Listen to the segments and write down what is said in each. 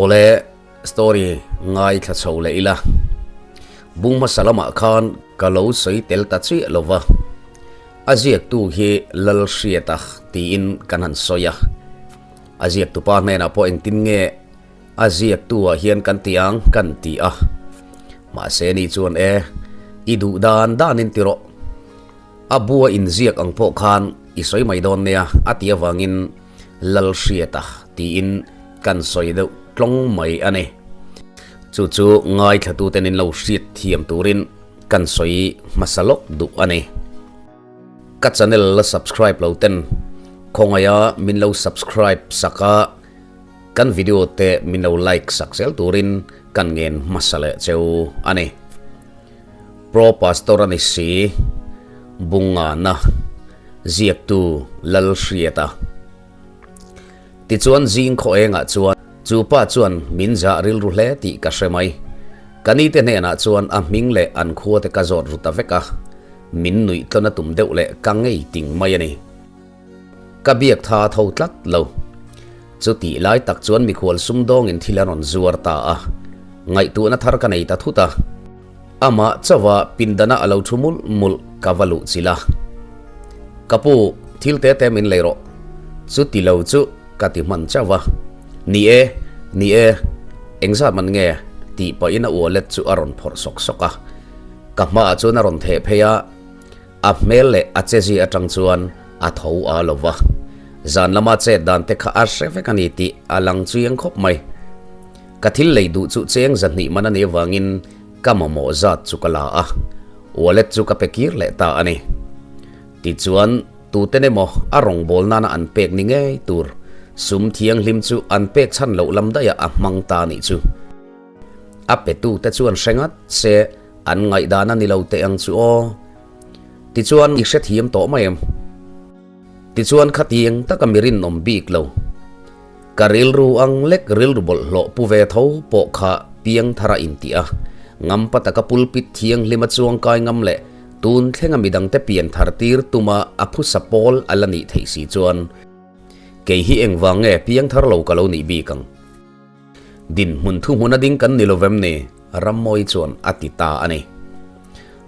Awle story ngaithla chho leh ila. Bung hmasa lamah khan ka lo sawi tel ta chiah lo va. A ziaktu hi Lalhriata tiin kan han sawi a. A ziaktupa hnenah pawh engtin nge a ziaktu ah hian kan ti ang kan ti a. Mahse ni chuan e, i duh dan danin ti rawh. A bua inziak ang pawh khan i sawi mai dawn nia a ti avangin Lalhriata tiin kan sawi deuh tlawng mai a ni. Chu chu ngaithlatuten in lo hriat thiam turin kan sawi hmasa lawk duh a ni. Ka channel la subscribe lo ten khawngaia min lo subscribe sak a, kan video te min lo like sak zel turin kan ngen hmasa leh cheu a ni. Pro Pastor a ni si, Bungana, ziaktu Lalhriata. Tichuan zing khaw engah chuan chu pa chuan min zah rilru hle tih ka hre mai. Ka nite hnenah chuan a hming leh an khua te ka zawt ru ta vek a, min nuih tlawn a tum deuh leh ka ngei ting mai a ni. Ka biak tha tho tlat lo. Chutih lai tak chuan mikhual sumdawngin thil a rawn zuar ta a, ngaihtuahna thar ka nei ta thut a. Amah chauha pindana a lo thu mulh mulh ka va luh chilh a. Ka pu, thil te te min lei rawh. Chuti lo chu ka ti hman chauh a. Ni e, ni e, engzat man nge? tih pahin a wallet chu a rawn phawrh sawk sawk a. Ka hmaah chuan a rawn theh phei a. A hmel leh a chezi atang chuan a tho a lo va, zan lama chet dan te kha a hre vek a ni tih a lang chiang khawp mai. Ka thil lei duh chu cheng zahnih man a nih avangin ka mamawh zat chu ka la a, wallet chu ka pe kir leh ta a ni. Tichuan, tuten emaw a rawngbâwl nana an pek ni ngei tur sum thianghlim chu an pek chhan loh lam daihah a hmang ta a nih chu. A petute chuan hre ngat se an ngaihdan a ni lo teh ang chu aw. Tichuan i hrethiam tawh mai em? Tichuan khatiang taka mi rinawm bik lo. Ka rilru ang lek rilru bawlhhlawh pu ve tho pawh kha piang thar a intih a, ngampa taka pulpit thianghlim a chuangkai ngam leh tun thlenga midangte pian thar tir tuma a phusa pawl a la nih theih si chuan kei hi engvang nge piang thar lo ka lo nih bik ang? Dinhmun thuhmun a ding kan ni lovem ni? Rammawi chuan a ti ta a ni.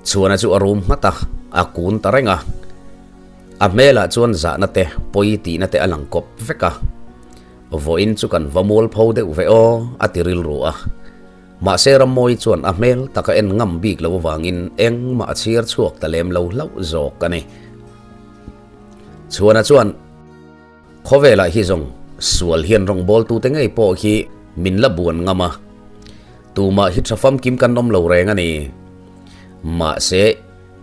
Chhuana chu a rum nghat a, a kun ta reng a. A hmelah chuan zahna te, pawi tihna te a lang kawp vek a. Vawiin chu kan va mual pho deuh ve aw, a ti rilru a. Mahse Rammawi chuan a hmel taka en ngam bik lo avangin engmah a chhiar chhuak ta lem lo hlauh zawk a ni. Chhuana chuan. Khawvelah hi zawng sual hian rawngbawltute ngei pawh hi min la buan ngam a, tumah hi tha famkim kan awm lo reng a ni. Mahse,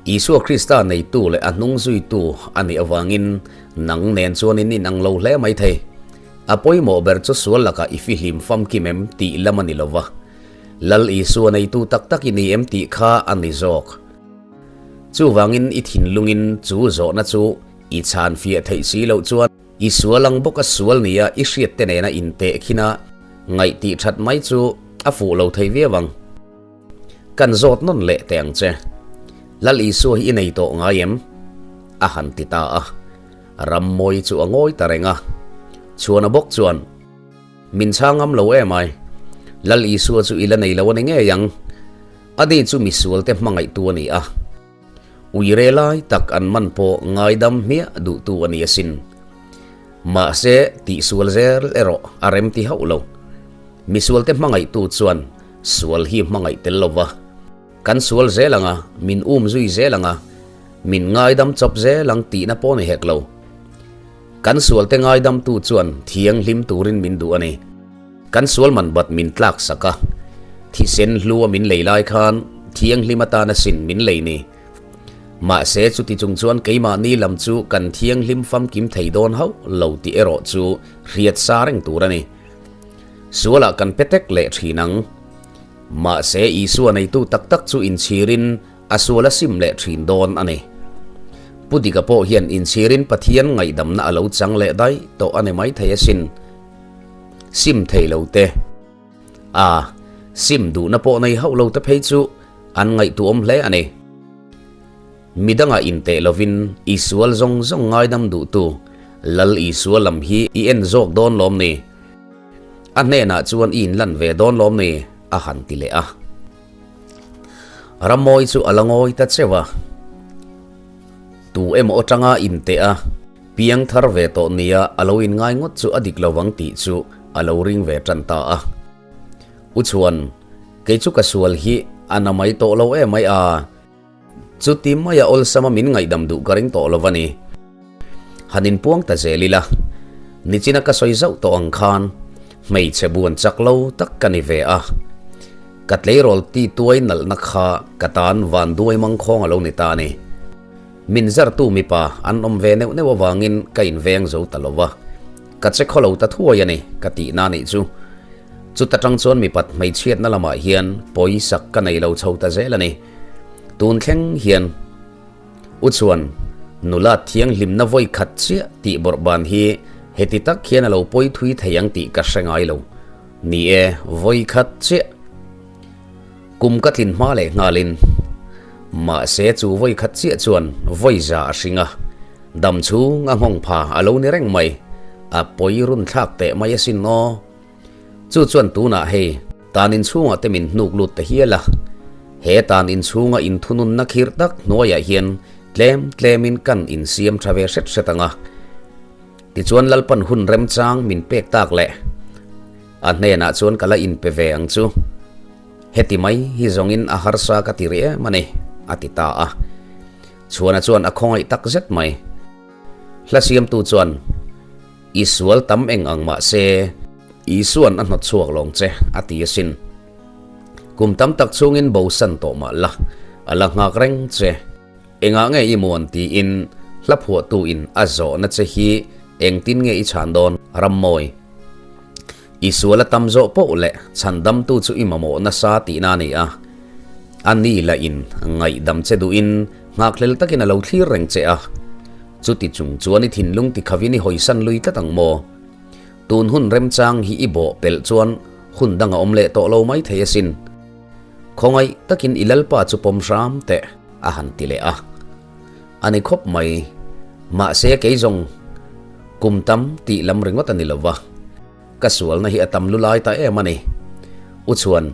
Isua Krista neitu leh a hnung zuitu a nih avangin nang nen chuan in inang lo hle mai thei. A pawimawh ber chu sual lakah i fihlim famkim em tih lam a ni lo va, Lal Isua neitu tak tak i ni em tih kha a ni zawk. Chuvangin i thinlungin chu zawhna chu I chhan fiah theih si loh chuan i sual ang bawk a sual nia i hriat te nena inteh khin a ngaih tih that mai chu a fuh lo thei viau ang. Kan zawt nawn leh teh ang che. Lal Isua hi i nei tawh ngai em? A han ti ta a. Rammawi chu a ngawi ta reng a. Chhuana bawk chuan, Min chhang ngam lo em ai. Lal Isua chu i la nei lo a ni ngei ang. Ani chu misualte hmangaihtu a ni a. Uire lai tak an man pawh ngaidam hmiah duhtu a ni asin. Mahse, tihsual zel erawh a rem ti hauh lo. Misualte hmangaihtu chuan sual hi hmangaih tel lo va. Kan sual zel ang a, min um zui zel ang a, min ngaidam chawp zel ang tihna pawh ni hek lo. Kan sualte ngaidamtu chuan thianghlim turin min duh a ni. Kan sual man bat min tlak sak a, thisen hlua min lei lai khan thianghlim atana sin min lei ni. Mahse chuti chung chuan keimahni lam chu kan thianghlim famkim thei dawn hauh lo tih erawh chu hriat sa reng tur a ni. Sualah kan pe tek leh thin ang. Mahse Isua neitu tak tak chu inchhirin a sual a sim leh thin dawn a ni. Pu Dika pawh hian inchhirin Pathian ngaihdamna a lo chang leh daih tawh a ni maithei asin. Sim thei lo te, a sim duhna pawh nei hauh lo te phei chu an ngaihtuahawm hle a ni. Midangah inteh lovin i sual zawng zawng ngaidam duhtu Lal Isua lam hi i en zawk dawn lawm ni? A hnenah chuan i inlan ve dawn lawm ni? a han ti leh a. Rammawi chu a la ngawi ta cheu a. Tu emaw atanga inteh a, piang thar ve tawh nia a lo inngai ngawt chu a dik lo vang tih chu a lo ring ve tan ta a. U chuan, Kei chu ka sual hi a na mai tawh lo em mai a. Chuti maia awlsama min ngaihdam duh ka ring tawh lo a ni. Han inpuang ta zel ila, nichina ka sawi zauh tawh ang khan hmeichhe buan chak lo tak ka ni ve a. Ka tleirawl ti tuai nalhna kha ka tan van duai mangkhawng a lo ni ta a ni. Min zartu mipa an awm ve neuh neuh avangin ka inveng zo ta lo va, ka che khaw lo ta thuai a ni ka tihna nih chu. Chuta tang chuan mipat hmeichhiatna lamah hian pawisak ka nei lo chho ta zel a ni. Tun thleng hian U chuan nula thianghlimna vawi khat chiah tih bawrh ban hi heti tak hian a lo pawi thui thei ang tih ka hre ngai lo. Ni e, vawi khat chiah. Kum ka tlin hma leh nghalin. Mahse chu vawi khat chiah chuan vawi za a hring a, dam chhung a nghawng pha a lo ni reng mai. A pawi run thlak teh mai asin aw. Chu chuan tunah hei tan inchhungah te min hnuk lut ta hial a, he tan inchhunga inthununna khirh tak hnuaiah hian tlem tlemin kan insiam tha ve hret hret ang a. Tichuan Lalpan hun remchang min pek tak leh a hnenah chuan ka la inpe ve ang chu. Heti mai hi zawngin a harsa ka ti rih em a ni, a ti ta a. Chhuana chuan a khawngaih tak zet mai. Hla siamtu chuan. I sual tam eng ang mah se, Isua'n a hnawt chhuak lawng che, a ti asin. Kum tam tak chhungin bosan tawh mah la, a la nghak reng che. Engah nge i muan tiin hla phuahtuin a zawhna che hi engtin nge i chhan dawn, Rammawi? I sual a tam zawh poh leh chhandamtu chu i mamawh nasa tihna a ni a. A ni lahin ngaihdam che duhin nghakhlel takin a lo thlir reng che a. Chuti chung chuan i thinlung tikhavin i hawisan lui tlat ang maw? Tun hun remchang hi i bawh pelh chuan hun dang a awm leh tawh lo mai thei asin. Khawngaih takin i Lalpa chu pawm hram teh, a han ti leh a. A ni khawp mai. Mahse kei zawng kum tam tih lam ringawt a ni lo va. Ka sualna hi a tam lu lai ta em a ni. U chuan,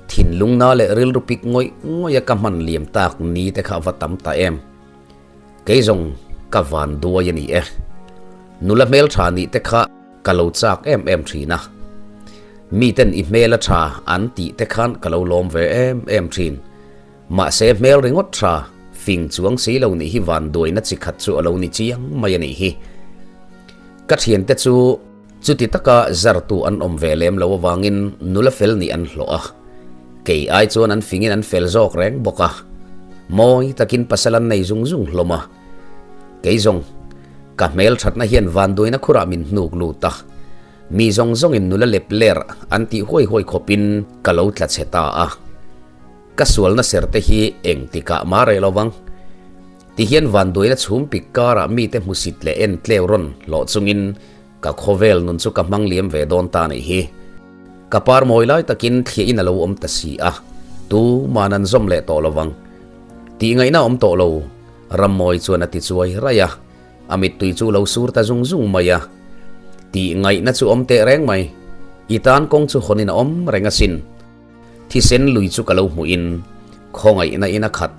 thinlungna leh rilru pik ngawih ngawih a ka hman liam tak ni te kha a va tam ta em. Kei zawng ka van duai a ni e. Nula hmeltha nih te kha ka lo chak em em thin a. Miten i hmel a tha an tih te khan ka lo lawm ve em em thin. Mahse hmel ringawt tha fing chuang si lo nih hi van duaina chi khat chu a lo ni chiang mai a nih hi. Ka thiante chu chuti taka zartu an awm ve lem lo avangin nula fel nih an hlawh a. Kei ai chuan an fingin an fel zawk reng bawk a. Mawi takin pasal an nei zung zung hlawm a. Kei zawng, ka hmel thatna hian vanduaina khurah min hnuk lut a. Mi zawng zawngin nula lep ler an tih huai huai khawpin ka lo tla chhe ta a. Ka sualna ser te hi engtikah mah reh lo vang. Tihian vanduaina chhum pik karah mite hmusit leh en tleu rawn hlawh chungin ka khawvel nun chu ka hmang liam ve dawn ta nih hi. Ka par mawi lai takin thliahin a lo awm ta si a, tuman an zawm leh tawh lo vang. Tih ngaihna awm tawh lo, Rammawi chuan a ti chuai raih a, a mittui chu lo sur ta zung zung mai a. Tih ngaihna chu awm teh reng mai, i tan kawng chu hawnin a awm reng asin. Thisen lui chu ka lo hmuhin khawngaihna in a khat.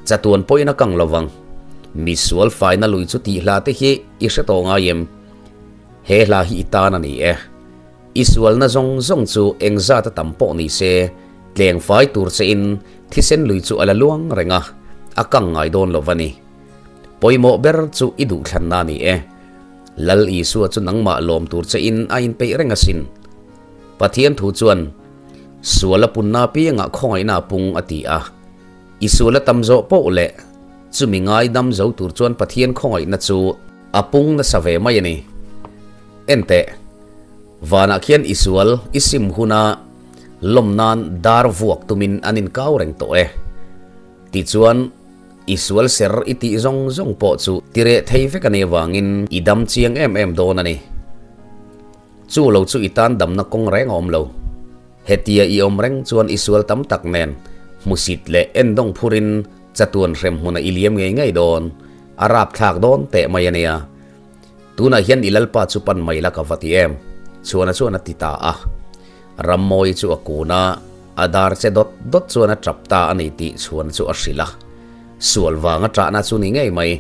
Chatuan pawhin a kang lo vang. Mi sual faina lui chu tih hla te hi i hre tawh ngai em? He hla hi i tan a ni e. I sualna zawng zawng chu engzat a tam pawh ni se, tleng fai tur che in thisen lui chu a la luang reng a, a kang ngai dawn lo va ni. Pawimawh ber chu i duhthlanna a ni e. Lal Isua chu nangmah lawm tur che in a inpeih reng asin. Pathian thu chuan, Sual a punna apiangah khawngaihna a pung a ti a. I sual a tam zawh poh leh chumi ngaidam zo tur chuan Pathian khawngaihna chu a pung nasa ve mai a ni. Enteh, vanah khian i sual i sim huna lawm nan dar vuak tumin an inkau reng tawh e. Tichuan, i sual ser i tih zawng zawng pawh chu tireh thei vek a nih avangin i dam chiang em em dawn a ni. Chu lo chu i tan damna kawng reng a awm lo. Hetia i awm reng chuan i sual tam tak nen hmusit leh endawng phurin chatuan hrem hmunah i liam ngei ngei dawn. A rapthlak dawn teh mai a nia. Tunah hian i Lalpa chu pan mai la ka va ti em? Chhuana chuan a ti ta a. Rammawi chu a kun a, a dar che dawt dawt chuan a tap ta a ni tih Chhuana chu a hrilh a. Sual vanga ṭahna chu ni ngei mai.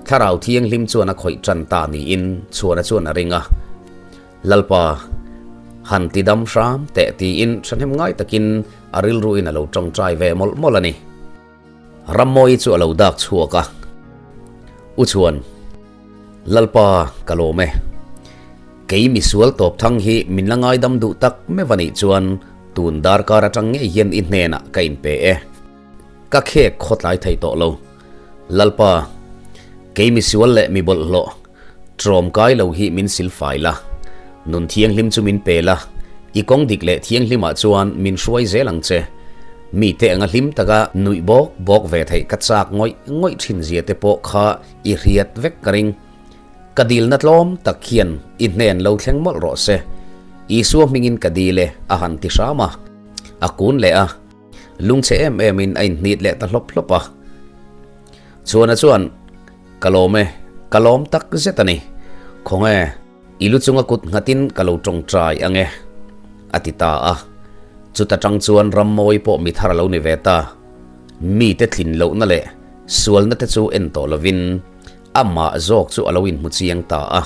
Thlarau Thianghlim chuan a khawih ṭan ta niin Chhuana chuan a ring a. Lalpa, han ti dam hram teh tiin ṭhahnem ngai takin a rilruin a lo ṭawngṭai ve mawlh mawlh a ni. Rammawi chu a lo dak chhuak a, U Chhuan, Lalpa ka lawm e. Kei misual tawp thang hi min la ngaidam duh tak meuh a nih chuan tun darkar atang ngei hian i hnenah ka inpe e. Ka khek khawtlai thei tawh lo. Lalpa, kei misual leh mi bawlhhlawh, Tlawm kai lo hi min silfai la, nun thianghlim chu min pe la, i kawng dik leh thianghlimah chuan min hruai zel ang che. Mite anga hlim taka nuih bawk bawk ve theih ka chak ngawih ngawih thin zia te pawh kha i hriat vek ka ring. Ka dilna tlawm tak hian i hnen lo thleng mawlh rawh se. Isua hmingin ka dil e a han ti hram a, a kun leh a, lungchhe em emin a inhnit leh ta hlawp hlawp a. Chhuana chuan, Ka lawm e, ka lawm tak zet a ni. Khawnge, i lu chunga kut nghatin ka lo tawngtai ang e, a ti ta a. Chuta tang chuan Rammawi pawh mi thar a lo ni ve ta. Mite tlin lohna leh sualna te chu en tawh lovin amah zawk chu a lo inhmu chiang ta a.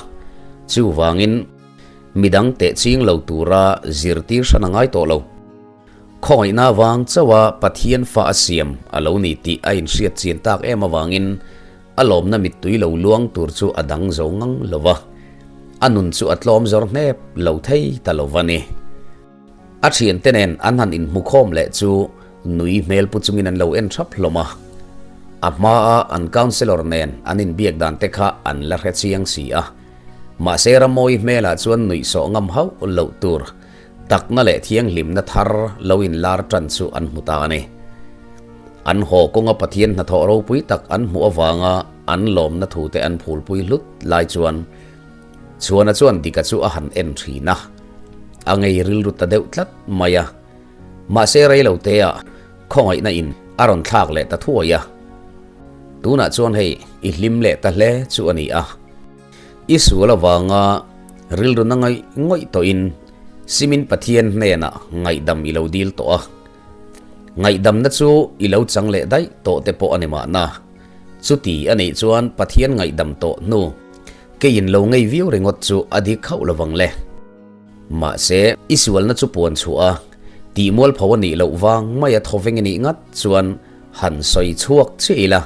Chuvangin, midang teh ching lo tura zirtir hran a ngai tawh lo. Khawngaihna vang chauha Pathian fa a siam a lo ni tih a inhriat chian tak em avangin a lawmna mittui lo luang tur chu a dang zo ngang lo va, a nun chu a tlawm zawr hnep lo thei ta lo va ni. A thiante nen an han inhmukhawm leh chu nui hmel pu chungin an lo en thap hlawm a, a hmaa an counsellor nen an inbiak dan te kha an la hre chiang si a, mahse Ramawi hmelah chuan nuihsawh ngam hauh loh tur Takna leh thianghlimna thar lo inlar tan chu an hmu ta a ni. An haw kawnga Pathian hnathawh ropui tak an hmuh avanga an lawmna thute an phulpui hlut lai chuan Chhuana chuan Dika chu a han en thin a, a ngei rilru ta deuh tlat mai a. Mahse reiloteah khawngaihna in a rawn thlak leh ta thuai a. Tunah chuan hei i hlim leh ta hle chu a ni a. I sual avanga rilru na ngaih ngawih tawhin Simin Pathian hnenah ngaihdam i lo dil tawh a. Ngaihdamna chu i lo chang leh daih tawh te pawh a ni mahna. Chuti a nih chuan Pathian ngaihdam tawh hnu keiin lo ngei viau ringawt chu a dik khauh lovang le. Mahse, i sualna chu puan chhuah a, tihmualpho a nih loh vang maia thawveng i nih ngat chuan han sawi chhuak chiah ila.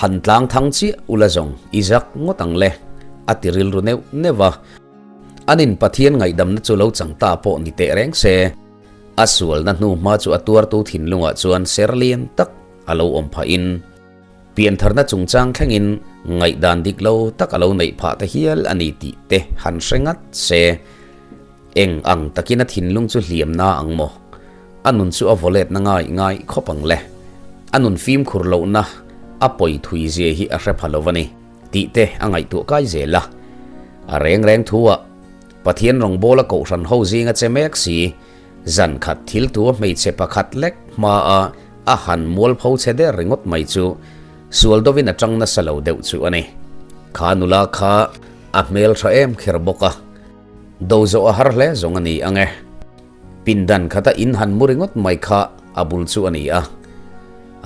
Han tlang thang chiah ula zawng i zak ngawt ang le, a ti rilru neuh neuh a. Anin Pathian ngaihdamna chu lo chang ta pawh ni teh reng se, a sualna hnu hma chu a tuartu thinlungah chuan ser lian tak a lo awm phahin, piantharna chungchang thlengin ngaihdan dik lo tak a lo neih phah ta hial a ni tih te han hre ngat se. Eng ang takin a thinlung chu hliamna ang maw? A nun chu a vawletna ngai ngai khawp ang le. A nun fimkhur lohna a pawi thui zia hi a hre pha lo a ni tih te a ngaihtuah kai zel a. A reng reng thu ah Pathian rawngbawla kohhran ho zinga che mek si, zan khat thil tua hmeichhe pakhat lek hma a a han mualpho che der ringawt mai chu sual dovin a tang nasa lo deuh chu a ni. Kha nula kha a hmeltha em kher bawk a. Do zawh a har hle zawng a ni ang e. Pindan khata in han mu ringawt mai kha a bul chu a ni a.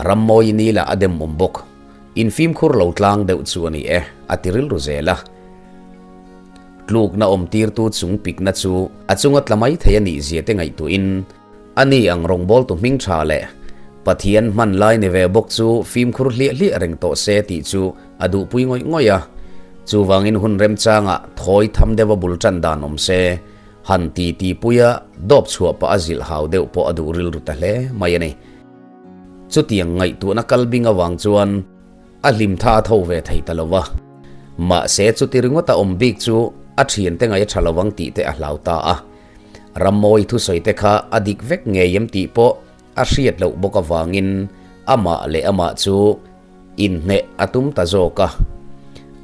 Rammawi ni lah a dem awm bawk. In fimkhur lo tlang deuh chu a ni e, a ti rilru zel a. Tlukna awm tirtu chung pikna chu a chunga tla mai thei a nih zia te ngaihtuahin a ni ang rawngbawltu hming tha leh Pathian hman lai ni ve bawk chu fimkhur hliah hliah reng tawh se tih chu a duhpui ngawih ngawih a. Chuvangin hun remchangah thawi tham deuha bul tan dan awm se, han ti ti puia dawp chhuah pah a zilh hau deuh pawh a duh rilru ta hle mai a ni. Chutiang ngaihtuahna kal bing avang chuan a hlim tha a tho ve thei ta lo va. Mahse chuti ringawta awm bik chu a thiante ngaih a tha lo vang tih te a hlau ta a. Rammawi thusawi te kha a dik vek ngei em tih pawh a hriat loh bawk avangin amah leh amah chu inhneh a tum ta zawk a,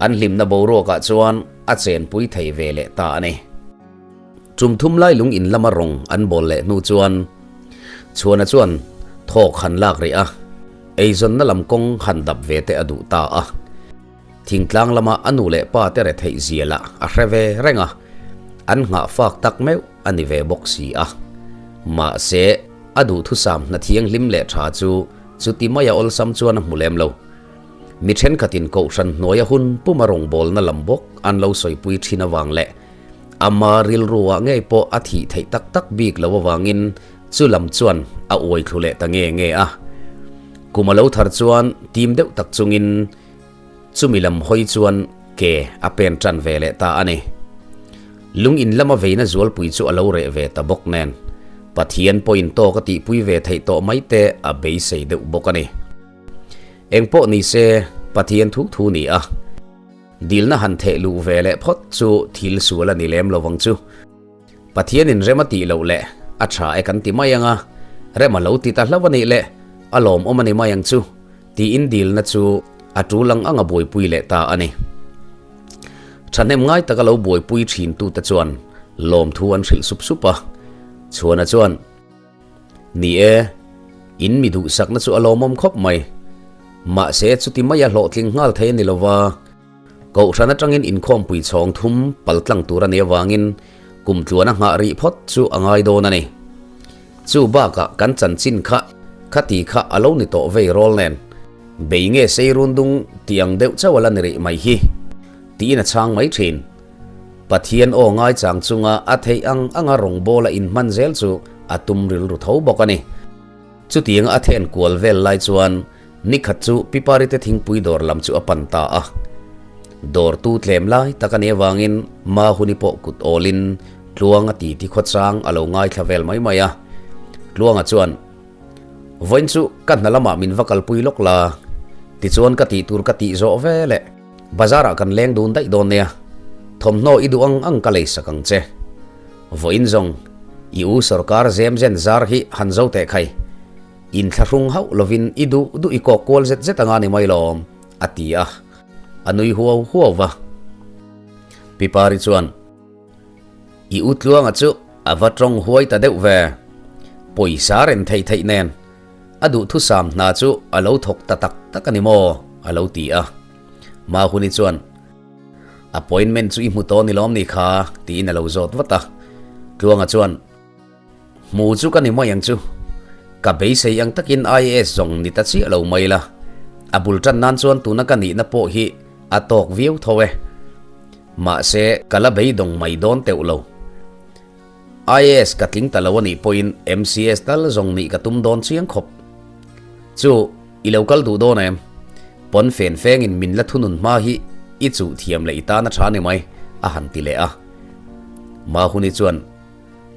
an hlimna boruakah chuan a chenpui thei ve leh ta a ni. Tum thum lai lung in lama rawng an bawl leh hnu chuan Chhuana chuan thawk han lak rih a, eizawnna lam kawng han dap ve te a duh ta a. Thingtlang lama a nu leh pa te retheih zia lah a hre ve reng a. An nghahfak tak meuh a ni ve bawk si a. Mahse, a duhthusam hna thianghlim leh tha chu chuti maia awlsam chuan a hmu lem lo. Mi thenkhatin kohhran hnuaia hun puma rawngbawlna lam bawk an lo sawipui thin avang leh ama rilruah ngei pawh a thih theih tak tak bik lo avangin chu lam chuan a uai thlu leh ta nge nge a. Kum a lo thar chuan tim deuh tak chungin chumi lam hawi chuan ke a pen tan ve leh ta a ni. Lung in lama veina zualpui chu a lo reh ve ta bawk nen Pathian pawhin tawk a tihpui ve theih tawh mai te a beisei deuh bawk a ni. Eng pawh ni se, Pathian thu thu ni a. Dilna han theh luh ve leh phawt chu thil sual a ni lem lo vang chu. Pathianin rem a tih loh leh a tha e kan ti mai ang a, rem a lo ti ta hlauh a nih leh a lawmawm a ni mai ang chu tiin dilna chu a tul ang ang a buaipui leh ta a ni. Thahnem ngai taka lo buaipui thintute chuan lawmthu an hrilh sup sup a, Chhuana chuan, Ni e, in mi duhsakna chu a lawmawm khawp mai. Mahse, chuti maia hlawhtling nghal thei a ni lo va, Kohhran atangin inkhawmpui chhawng thum paltlang tur a nih avangin kum tluana nghah rih phawt chu a ngai dawn a ni. Chu bakah kan chanchin kha khati kha a lo ni tawh vei rawl nen, bei nge sei run dung tih ang deuh chauh a la ni rih mai hi, tiin a chhang mai thin. Pathian aw ngaichang chunga a theih ang anga rawngbawla inhman zel chu a tum rilru tho bawk a ni. Chutianga a then kual vel lai chuan nikhat chu Piparite thingpui dawr lam chu a pan ta a. Dawrtu tlem lai tak a nih avangin Mahuni pawh kut awlin Tluanga titi khawchang a lo ngaithla vel mai mai a. Tluanga chuan, Vawiin chu ka hna lamah min va kalpui lawk la, tichuan ka tih tur ka tih zawh vel e. Bazar ah kan leng dun daih dawn nia, thawmhnaw i duh ang ang ka lei sak ang che. Vawiin zawng, i u sawrkar zem zen zar hi han zo teh khai. Inthlahrung hauh lovin i duh duh i kawk kual zet zet anga ni mai lawm, a ti a, a nui huau huau va. Pi Pari chuan, I u Tluanga chu a va tawng huai ta deuh ve, pawisa ren theih theih nen. A duhthusam hna chu a lo thawk ta tak tak a ni maw? a lo ti a. Mahuni chuan, Appointment chu i hmu tawh ni lawm ni kha? tiin a lo zawt vat a. Tluanga chuan, Hmu chu ka ni mai ang chu. Ka beisei ang takin IAS zawng ni ta chiah lo mai la. A bul tan nan chuan tuna ka nihna pawh hi a tawk viau tho e. Mahse, ka la beidawng mai dawn teuh lo. IAS ka tling ta lo a nih pawhin MCS tal zawng nih ka tum dawn chiang khawp. Chu, i lo kal duh dawn em? Pawn fen fengin min la thunun hma hi i chuh thiam leh i tan a tha ni mai, a han ti leh a. Mahuni chuan,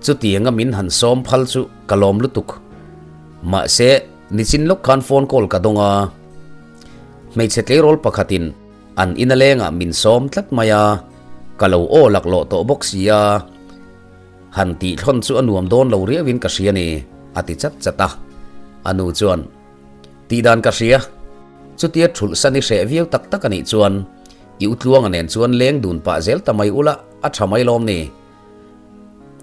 Chutianga min han sawm phal chu ka lawm lutuk. Mahse, nichin lawk khan phone call ka dawng a. Hmeichhe tleirawl pakhatin An ina lengah min sawm tlat mai a, ka lo aw laklawh tawh bawk si a, han tih thlawn chu a nuam dawn lo riauin ka hria ni, a ti chat chat a. A nu chuan, Tih dan ka hria, chutia thulh san i hreh viau tak tak a nih chuan i utluanga nen chuan leng dun pah zel ta mai ula a tha mai lawm ni.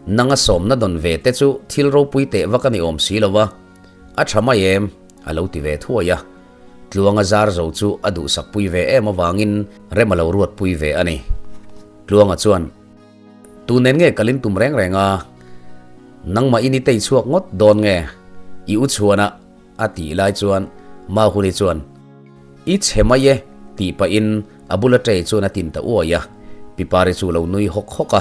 Nanga sawmna dawn ve te chu thil ropui teh vak a ni awm si lo va, a tha mai em? a lo ti ve thuai a. Tluanga zar zo chu a duhsak pui ve em avangin rem a lo ruat pui ve a ni. Tluanga chuan, Tu nen nge kalin tum reng reng a? Nangmah in i tei chhuak ngawt dawn nge? I u chhuan a, a tih lai chuan Mahuni chuan, I chhe mai e, tih pahin a bula tray chuan a tin ta uai a. Pipari chu lo nui hawk hawk a.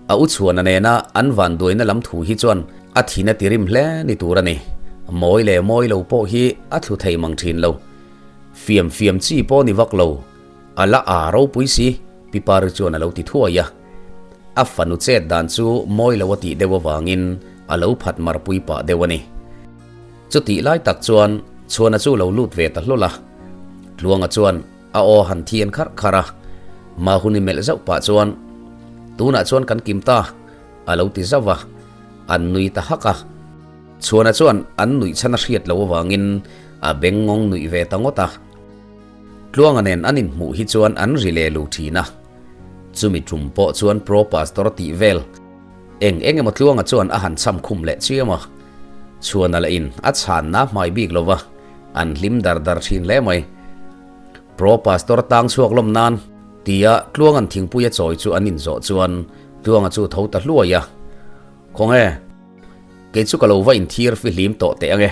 A u chhuana nena an vanduaina lam thu hi chuan a thin a ti rim hle ni tur a ni. Mawi leh mawi lo pawh hi a thlu thei mang thin lo. Fiam fiam chi pawh ni vak lo. A la a ropui si, Pi Pari chuan a lo ti thuai a. A fanu chet dan chu mawi lo a tih deuh avangin a lo phat marpui pah deuh a ni. Chutih lai tak chuan Chhuana chu lo lut ve ta hlawl a. Tluanga chuan. A aw han thian kharh kharh a, Mahuni melh zauh pah chuan, Tunah chuan kan kim ta, a lo ti zauh a, an nui ta hak a. Chhuana chuan an nuih chhan a hriat loh avangin a beng ngawng nuih ve ta ngawt a. Tluanga nen an inhmuh hi chuan an ri leh lu thin a. Chumi tum pawh chuan Pro Pastor tih vel eng eng emaw Tluanga chuan a han cham khum leh chiam a. Chhuana lah in a chhanna hmai bik lo va, an hlim dar dar thin hle mai. Pro Pastor tang chhuak lawm nan tia Tluangan thingpui a chawi chu an inzawh chuan Tluanga chu tho ta hluai a, Khawnge, kei chu ka lo va inthir fihlim tawh teh ange.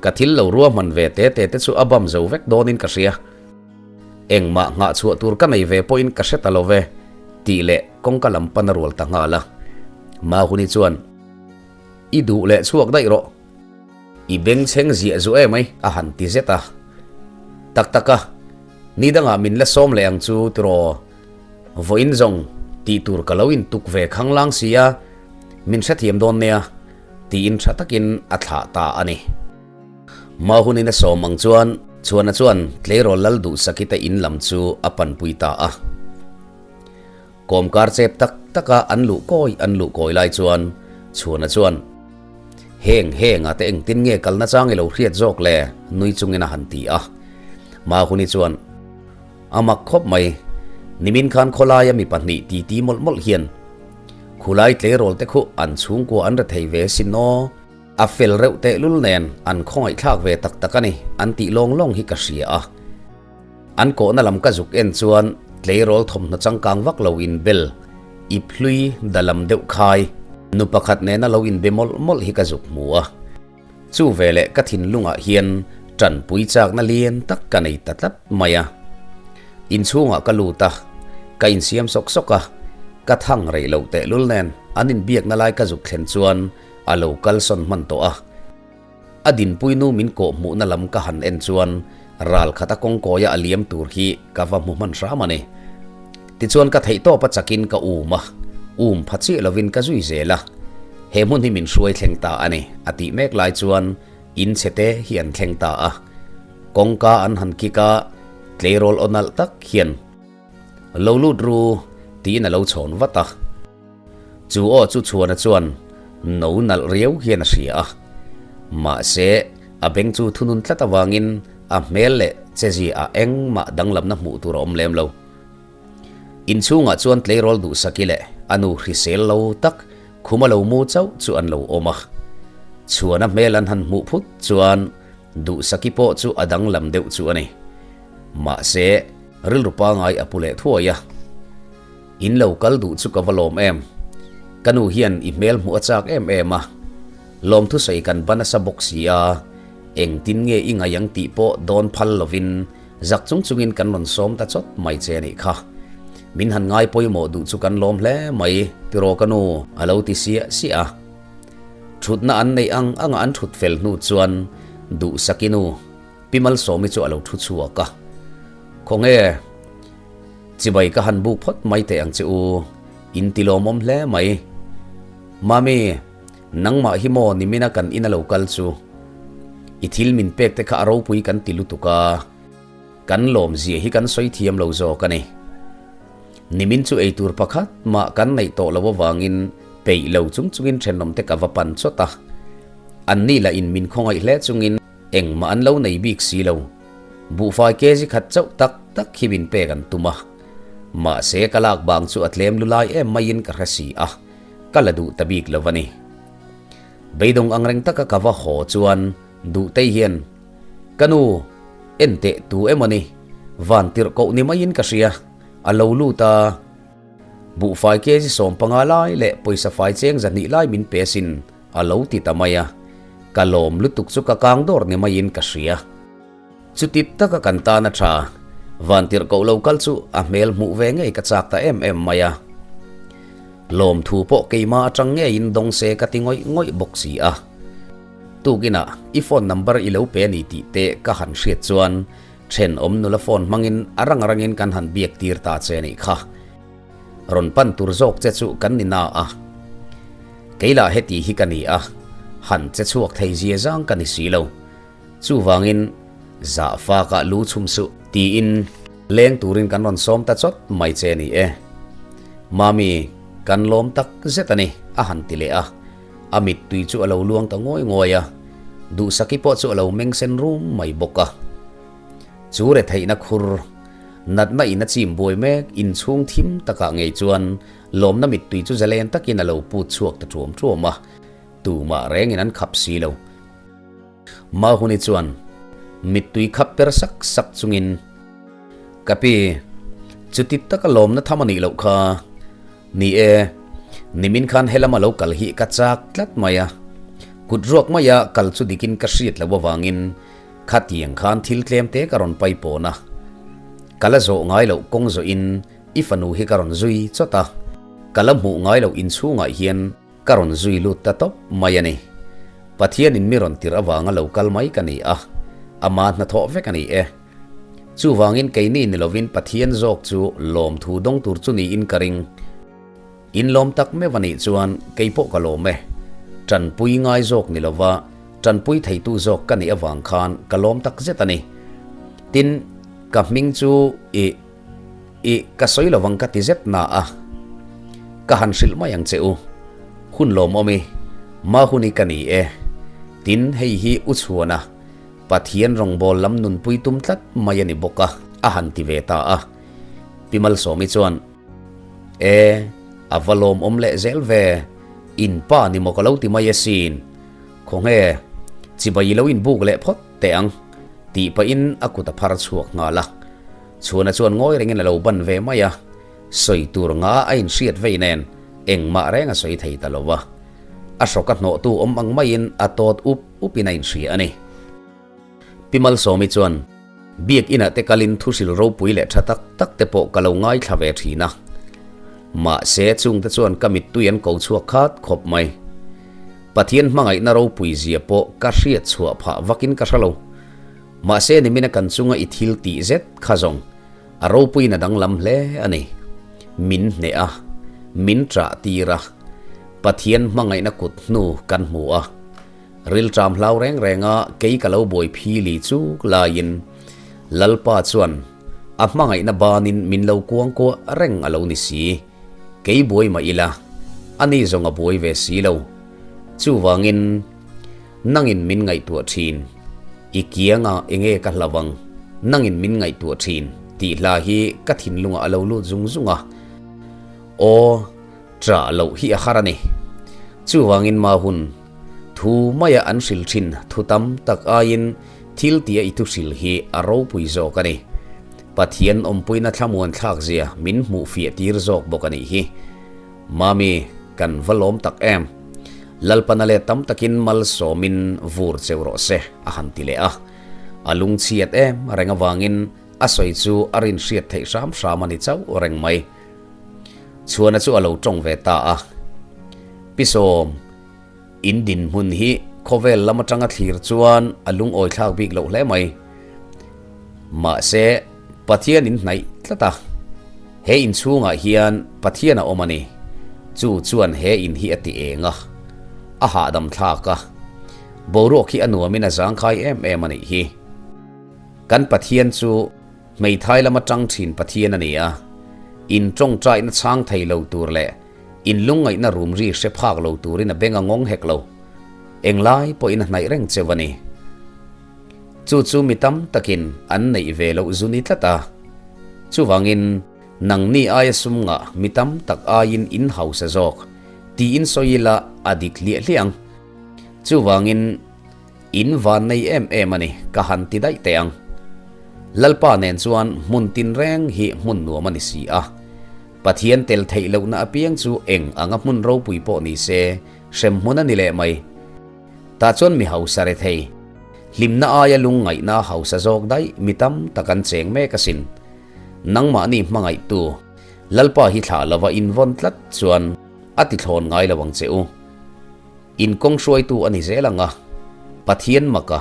Ka thil lo ruahman ve te te te chu a bam zo vek dawnin ka hria. Engmah nghah chhuah tur ka nei ve pawhin ka hre ta lo ve, tih leh kawngka lam pan a rual ta nghal a. Mahuni chuan, I duh leh chhuak daih rawh. I bengchheng ziah zu em ai, a han ti zet a. Tak tak a, ni dangah min la sawm leh ang chu tiraw? Vawiin zawng tih tur ka lo intuk ve khanglang si a, min hrethiam dawn nia, tiin tha takin a thlah ta a ni. Mahunin a sawm ang chuan Chhuana chuan tleirawl lal duhsaki te in lam chu a panpui ta a. Kawmkar chep tak taka an luh kawi an luh kawi lai chuan Chhuana chuan, Heng heng a te engtin nge kalna chang i lo hriat zawk le? nui chungin a han ti a. Mahuni chuan, A mak khawp mai, nimin khan khawlaia mi pahnih titi mawlh mawlh hian khulai tleirawl te khu an chhungkua an rethei ve sin aw, A fel reuh tehlul nen an khawngaihthlak ve tak tak a ni an tih lawng lawng hi ka hria a. An kawhna lam ka zuk en chuan tleirawl thawmhnaw changkang vak lo inbel, ip hlui da lam deuh khai, nu pakhat nena lo inbe mawlh mawlh hi ka zuk hmu a. Chu veleh ka thinlungah hian tanpui chakna lian tak ka nei ta tlat mai a. Inchhungah ka lut a, ka insiam sawk sawk a, ka thang rei loh tehlul nen an inbiakna lai ka zuk thlen chuan A lo kalsawn hman tawh a. A dinpuinu min kawh hmuhna lam ka han en chuan ral khata kawngkawia a liam tur hi ka va hmu hman hram a ni. Tichuan ka theihtawp a chakin ka um a, um pha chiah lovin ka zui zel a. He hmun hi min hruai thleng ta a ni, a tih mek lai chuan in chhe te hi an thleng ta a. Kawngka an han kik a, tleirawl aw nalh tak hian, Lo lut ru, tiin a lo chhawn vat a. Chu aw chu Chhuana chuan no nalh riau hian a hria a. Mahse, a beng chu thunun tlat avangin a hmel leh chezia ah engmah danglamna hmuh tur a awm lem lo. Inchhungah chuan tleirawl duhsaki leh a nu hrisel lo tak khuma lo mu chauh chu an lo awm a. Chhuana hmel an han hmuh phut chuan duhsaki pawh chu a danglam deuh chu a ni. Mahse, rilru pangai a pu leh thuai a. In lo kal duh chu ka va lawm em? Ka nu hian i hmel hmuh a chak em em a, lawmthusawi kan ba nasa bawk si a, engtin nge i ngaih ang tih pawh dawn phal lovin zak chung chungin kan rawn sawm ta chawt mai che a nih kha. Min han ngai pawimawh duh chu kan lawm hle mai, tiraw ka nu? a lo ti siah siah a. Thutna an neih ang anga an thut fel hnu chuan Duhsaki nu Pi Malsawmi chu a lo thu chhuak a, Khawnge? Chibai ka han buk phawt mai teh ang che u, in ti lawmawm hle mai. Mami, nangmah hi maw nimina kan in a lo kal chu? I thil min pek te kha a ropui kan ti lutuk a, kan lawmzia hi kan sawi thiam lo zawk a ni. Nimin chu eitur pakhat mah kan neih tawh lo avangin peih lo chung chungin thenawmte ka va pan chawt a. Anni lah in min khawngaih hle chungin engmah an lo nei bik si lo. Buhfai kg khat chauh tak tak hi min pek an tum a. Mahse ka lak bang chu a tlem lu lai em maiin ka hre si a, ka la duh ta bik lo a ni. Beidawng ang reng taka ka va haw chuan Duhtei hian, Ka nu, en teh tu emaw ni, van tirh koh ni maiin ka hria, a lo lut a. Buhfai kg 15 lai leh pawisa fai cheng 200 lai min pe asin, a lo ti ta mai a. Ka lawm lutuk chu ka kang dawr ni maiin ka hria. Chuti taka kan tan a tha. Vantirh koh lo kal chu a hmel hmuh ve ngei ka chak ta em em mai a. Lawmthu pawh keima atang ngeiin dawng se ka ti ngawih ngawih bawk si a. Tukinah i phone number i lo pe a ni tih te ka han hriat chuan thenawm nula phone hmangin a rang rangin kan han biak tir ta che a nih kha. Rawn pan tur zawk che chu kan ni na a. Keilah heti hi ka ni a, han che chhuak thei zia zang ka ni si lo. Chuvangin, zah fakah lu chhum suh tiin leng turin kan rawn sawm ta chawt mai che ni e. Mami, kan lawm tak zet a ni, a han ti leh a. A mittui chu a lo luang ta ngawi ngawi a, Duhsaki pawh chu a lo meng sen rum mai bawk a. Chu retheihna khur, natna in a chim buai mek inchhung thim takah ngei chuan lawmna mittui chu zalen takin a lo put chhuak ta ṭuam ṭuam a, tumah rengin an khap si lo. Mahuni chuan mittui khap per sak sak chungin, Ka pi, chuti taka lawmna tham a nih loh kha. Ni e, Nimin khan helama lo kal hi ka chak tlat mai a, kut ruak maia kal chu dikin ka hriat loh avangin khatiang khan thil tlem te ka rawn pai pawn a. Ka la zawh ngai loh kawng zawhin i fanu hi ka rawn zui chawt a, ka la hmuh ngai loh inchhungah hian ka rawn zui lut ta tawp mai a ni. Pathianin mi rawn tirh avanga lo kal mai ka ni a, ama hnathawh vek a ni e. Chuvangin keini ni lovin Pathian zawk chu lawmthu dawng tur chu niin ka ring. In lawm tak meuh a nih chuan kei pawh ka lawm e. Tanpui ngai zawk ni lova tanpui theitu zawk ka nih avang khan ka lawm tak zet a ni. Tin, ka hming chu i i ka sawi lovang ka ti zet na a, ka han hrilh mai ang che u. Hun lawmawm i, Mahuni ka ni e. Tin, hei hi u chhuana Pathian rawngbâwl lam nunpui tum tlat mai a ni bawk a, a han ti ve ta a. Pi Malsawmi chuan, E, a va lawmawm leh zel ve, in pa ni maw ka lo ti mai asin. Khawnge, chibai i lo inbuk leh phawt teh ang, tih pahin a kut a phar chhuak nghal a. Chhuana chuan ngawi rengin a lo ban ve mai a, sawi tur nga a inhriat vei nen engmah reng a sawi thei ta lo va. A hrawk a hnawhtu awm ang maiin a tawt up upin a inhria a ni. Pi Malsawmi chuan, Biak inah te kalin thuhril ropui leh tha tak tak te pawh ka lo ngaithla ve thin a. Mahse, chungte chuan ka mittui an ko chhuak khat khawp mai. Pathian hmangaihna ropui zia pawh ka hriat chhuah phah vakin ka hre lo. Mahse, nimina kan chunga i thil tih zet kha zawng a ropuiin a danglam hle a ni. Min hneh a, min ṭah tir a, Pathian hmangaihna kut hnu kan hmu a. Rilṭam hlau reng renga kei ka lo buai phili chuk laiin Lalpa chuan a hmangaihna banin min lo kuangkuah reng a lo ni si. Kei buai mah ila, ani zawng a buai ve si lo. Chuvangin nangin min ngaihtuah ṭhin, i kianga enge ka hlau ang, nangin min ngaihtuah ṭhin tih hla hi ka thinlungah a lo lut zung zung a. Aw, ṭah loh hi a har a ni. Chuvangin Mahun. Thu maia an hril thin thu tam tak aiin thil tia i thuhril hi a ropui zawk a ni. Pathian awmpuina thlamuan thlak zia min hmuh fiah tir zawk bawk a nih hi. Mami, kan va lawm tak em. Lalpana leh tam takin malsawmin vur cheu rawh se, a han ti leh a. A lungchhiat em reng avangin a sawi chu a rinhriat theih hram hram a ni chauh reng mai. Chhuana chu a lo tawng ve ta a. Pi Sawm, in dinhmun hi khawvel lam atanga thlir chuan a lungawi thlak bik loh hle mai. Mahse, Pathian in hnaih tlat a. He inchhungah hian Pathian a awm a ni. Chu chuan he in hi a ti eng a, a hahdam thlak a. Boruak hi a nuamin a zangkhai em em a nih hi. Kan Pathian chu Hmeithai lama tang thin Pathian a ni a, in tawngtaihna chhang thei lo tur leh in lungngaihna rum ri hre phak lo turin a beng a ngawng hek lo. Englai pawhin a hnaih reng cheu a ni. Chu chu mi tam takin an neih ve loh zu ni tlat a. Chuvangin, nangni aia sum ngah mi tam tak aiin in hausa zawk tiin sawi ila a dik hliah hliah ang. Chuvangin, In van nei em em a ni, ka han ti daih teh ang. Lalpa nen chuan hmun tinreng hi hmun nuam a ni si a. Pathian tel theih lohna apiang chu eng anga hmun ropui pawh ni se, hrem hmun a ni leh mai. Tah chuan mi hausa re thei. Hlimna aia lungngaihna hausa zawk daih mi tam tak an cheng mek asin. Nangmahni hmangaihtu, Lalpa hi thlah lova invawn tlat chuan a ti thlawn ngai lo ang che u. In kawng hruaitu a ni zel ang a, Pathian maka,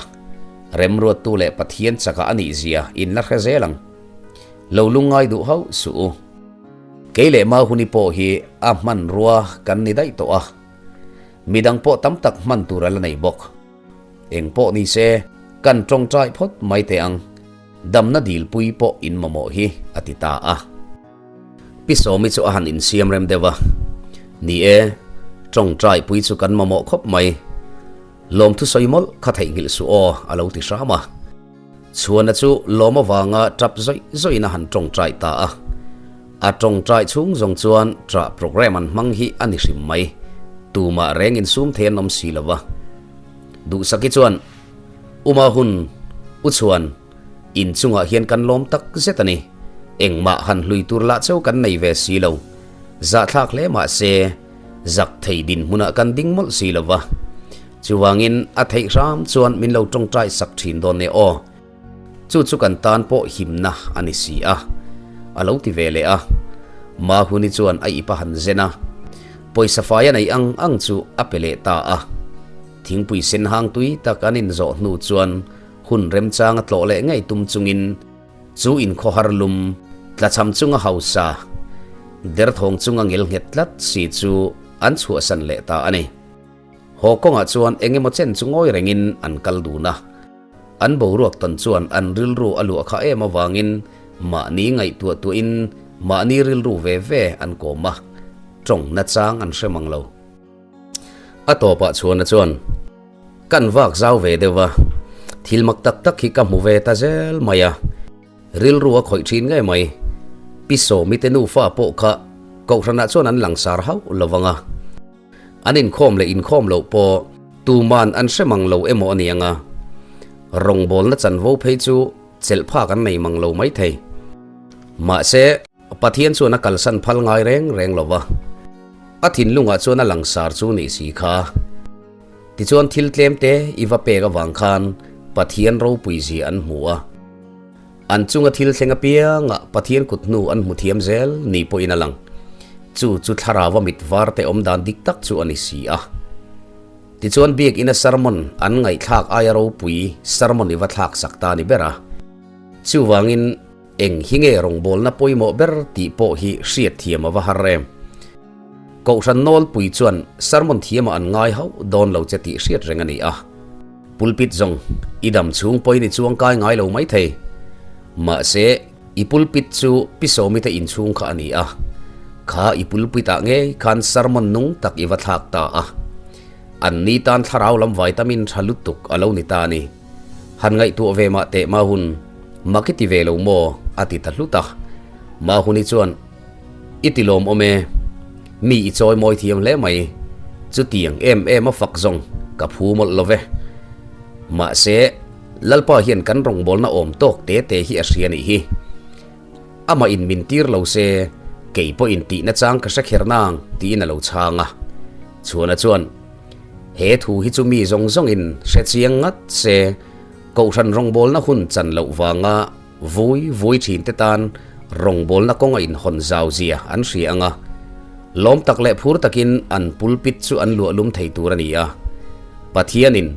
remruattu leh Pathian chaka a nih zia in la hre zel ang. Lo lungngai duh hauh suh u. Kei leh Mahuni pawh hi a hmanrua kan ni daih tawh a, midang pawh tam tak hman tur a la nei bawk. Eng pawh ni se, kan tawngtai phawt mai teh ang, damna dilpui pawh in mamawh hi, a ti ta a. Pi Sawmi chu a han insiam rem deuh a, Ni e, tawngtai pui chu kan mamawh khawp mai. Lawmthu sawi mawlh kha theihnghilh suh aw, a lo ti hram a. Chhuana chu lawm avanga tap zawih zawihin a han tawngtai ta a. A tawngtai chhung zawng chuan ṭah programme an hmang hi a ni hrim mai. Tumah reng insum thei an awm si lo va. Duhsaki chuan, Uma hun, U Chhuan, In chungah hian kan lawm tak zet a ni. Engmah han hlui tur lah cheu kan nei ve si lo. Zahthlak hle mah se, Zak thei dinhmunah kan ding mawlh si lo va. Chuvangin a theih hram chuan min lo tawngtai sak thin dawn e aw. Chu chu kan tan pawh himna a ni si a, a lo ti ve leh a. Mahuni chuan a ip a han zen a, pawisa fai a neih ang ang chu a pe leh ta a. Thingpui sen hang tui tak an inzawh hnu chuan hun remchang a tlawh leh ngei tum chungin chu inkhawhar lum tlachham chunga hausa derthawng chunga ngelnghet tlat si chu an chhuahsan leh ta a ni. Haw kawngah chuan eng emaw chen chu ngawi rengin an kal dun a. An boruak tawn chuan an rilru a luah kha em avangin mahni ngaihtuah tuahin mahni rilru ve ve an kawm a, tawng nachang an hre mang lo. A tawpah chhuana chuan, Kan vak zau ve deuh a, thil mak tak tak hi ka hmu ve ta zel mai a, rilru a khawih thin ngei mai. Pi Sawmi te nufa pawh kha Kohhranah chuan an langsar hauh lo vang a. An inkhawm leh inkhawm loh pawh tuman an hre mang lo emaw a ni ang a, rawngbawlna chanvo phei chu chelh phak an nei mang lo maithei. Mahse, Pathian chuan a kalsan phal ngai reng reng lo va, a thinlungah chuan a langsar chu nih si kha. Tichuan thil tlem te i va pek avang khan Pathian ropui zia an hmu a. An chunga thil thleng apiangah Pathian kut hnu an hmu thiam zel ni pawhin a lang. Chu chu thlarau a mit var te awm dan dik tak chu a ni si a. Tichuan biakina sermon an ngaihthlak aia ropui sermon i va thlak sak ta ni ber a. Chuvangin eng hi nge rawngbawlna pawimawh ber tih pawh hi hriat thiam a va har em. Kohhran nawlpui chuan sermon thiamah an ngai hauh dawn lo che tih hriat reng a ni a. Pulpit zawng i dam chhung pawhin i chuang kai ngai lo mai thei. Mahse, i pulpit chu Pi Sawmi te inchhung kha a ni a. Kha i pulpit ah ngei khan sermon nung tak i va thlak ta a. An ni tan thlarau lam vaitamin tha lutuk a lo ni ta a ni. Han ngaihtuah ve mah teh Mahun, mak i ti ve lo maw? a ti ta hlut a. Mahuni chuan. I ti lawm awm e. Mi i chawi mawi thiam hle mai. Chutiang em em a fak zawng ka phu mawlh lo ve. Mahse, Lalpa hian kan rawngbawlna awm tawk te te hi a hria nih hi. Amah in min tir lo se, kei pawh in tihna chang ka hre kher nang tiin a lo chhang a. Chhuana chuan, He thu hi chu mi zawng zawngin hre chiang ngat se, Kohhran rawngbawlna hun chan loh vanga Vui vui thin te tan rawngbawlna kawng a inhawn zau zia an hria ang a, lawm tak leh phur takin an pulpit chu an luah lum thei tur a ni a. Pathianin,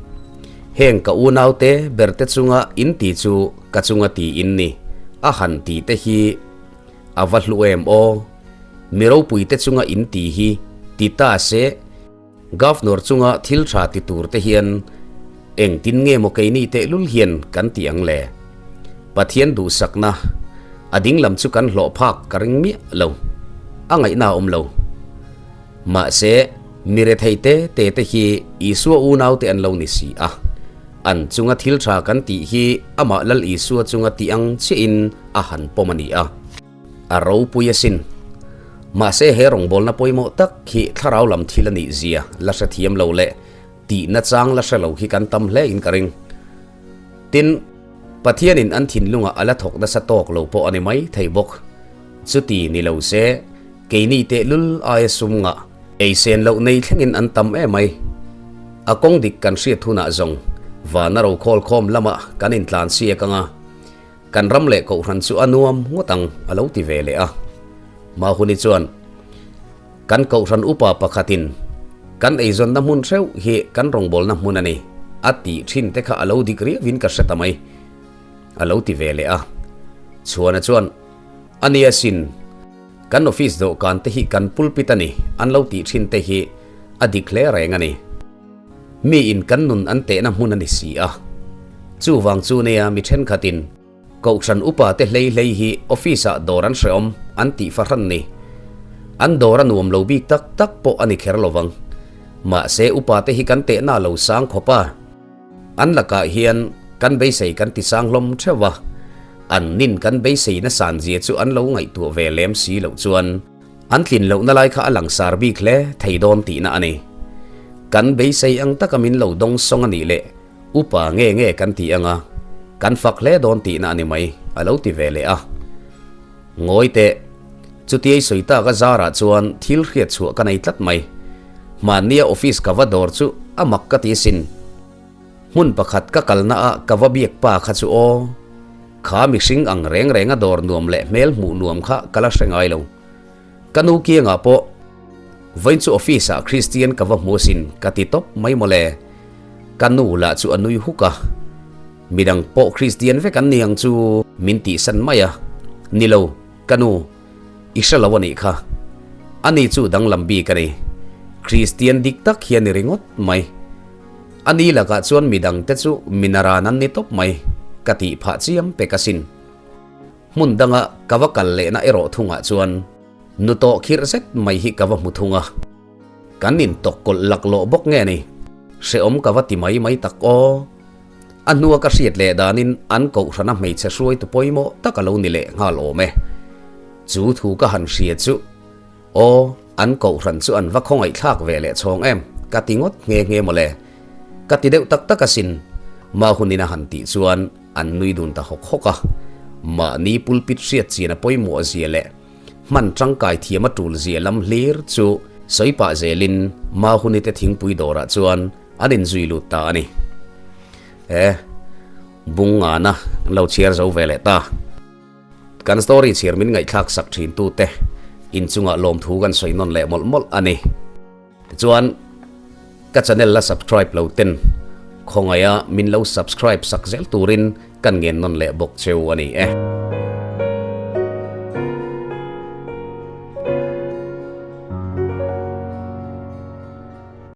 Heng ka unaute berte chunga in ti chu ka chunga ti in ni, a han ti te hi a va hlu em aw? Mi ropuite chunga in ti hi ti ta se, Governor chunga thil tha ti tur te hian engtin nge maw keini tehlul hian kan ti ang le? Pathian duhsakna a dinglam chu kan hlawh phak ka ring miah lo, a ngaihna a awm lo. Mahse, mi rethei te te te hi Isua unaute an lo ni si a, an chunga thil tha kan tih hi amah Lal Isua chunga tih ang chiahin a han pawm a ni a. A ropui asin. Mahse he rawngbawlna pawimawh tak hi thlarau lam thil a nih zia la hrethiam lo leh tihna chang la hre lo hi kan tam hle in ka ring. Tin, Pathianin an thinlungah a la thawk nasa tawk lo pawh a ni mai thei bawk. Chuti ni lo se, keini tehlul aia sum ngah, eisen loh nei thlengin an tam em mai. A kawng dik kan hriat hunah zawng vana rokhawl khawm lamah kan intlan siak ang a. Kan ram leh kohhran chu a nuam ngawt ang a lo ti ve leh a. Mahuni chuan, Kan kohhran upa pakhatin kan eizawnna hmun hreuh hi kan rawngbawlna hmun a ni a tih thin te kha a lo dik riauin ka hre ta mai a lo ti ve leh a. Chhuana chuan, A nia sin, kan office dawhkan te hi kan pulpit a ni an lo tih thin te hi a dik hle reng a ni. Miin kan nun an tehna hmun a ni si a. Chuvang chu nia mi thenkhatin Kohhran upa te hlei hlei hi office ah dawr an hreawm an tih fahran ni. An dawr a nuam lo bik tak tak pawh a ni kher lovang. Mahse upa te hi kan tehna lo sang khawp a. An lakah hian kan beisei kan ti sang hlawm theuh a. An nin kan beiseina san zia chu an lo ngaihtuah ve lem si loh chuan An tlin lohna lai kha a langsar bik hle thei dawn tihna a ni. Kan beisei ang taka min lo dawng sawng a nih leh upa nge nge kan ti ang a, kan fak hle dawn tihna a ni mai, a lo ti ve leh a. Ngawi teh, chutiai sawi tak a zarah chuan thil hriat chhuah ka nei tlat mai. Hmannia office ka va dawr chu a mak ka ti sin. Hmun pakhat ka kalna ah ka va biak pa kha chu aw. Kha mihring ang reng reng a dawr nuam leh hmel hmuh nuam kha ka la hre ngai lo. Ka nu kiangah pawh vawiin chu office ah Christian ka va hmu asin ka ti tawp mai mawle. Ka nu lah chu a nui huk a. Midang pawh Christian vek an ni ang chu min tihsan mai a. Ni lo, ka nu, i hre lo a nih kha. Ani chu danglam bik a ni. Christian dik tak hi a ni ringawt mai. Ani lakah chuan midang te chu minaran an ni tawp mai ka tih phah chiam pek asin. Hmun danga ka va kal lehna erawh thungah chuan nu tawh khirh zet mai hi ka va hmu thung a. Kan intawk kawlh laklawh bawk nge ni? Hrehawm ka va ti mai mai tak aw. A hnua ka hriat leh danin an kohhrana hmeichhe hruaitu pawimawh tak a lo ni leh nghal awm e. Chu thu ka han hria chu aw, an kohhran chu an va khawngaihthlak ve leh chhawng em ka ti ngawt nghe nghe mawle. Ka ti deuh tak tak asin, Mahunin a han tih chuan an nui dun ta hawk hawk a. Mahni pulpit hriat chian a pawimawh zia leh hman tangkai thiam a tul zia lam hlir chu sawi pah zelin Mahuni te thingpui dawrah chuan an inzui lut ta a ni. E, bung ngana an lo chhiar zo ve leh ta. Kan story chhiar min ngaihthlak sak thin tute inchungah lawmthu kan sawi nawn leh mawlh mawlh a ni. Tichuan, ka channel la subscribe lo ten khawngaia min lo subscribe sak zel turin kan ngen nawn leh bawk cheu a ni e.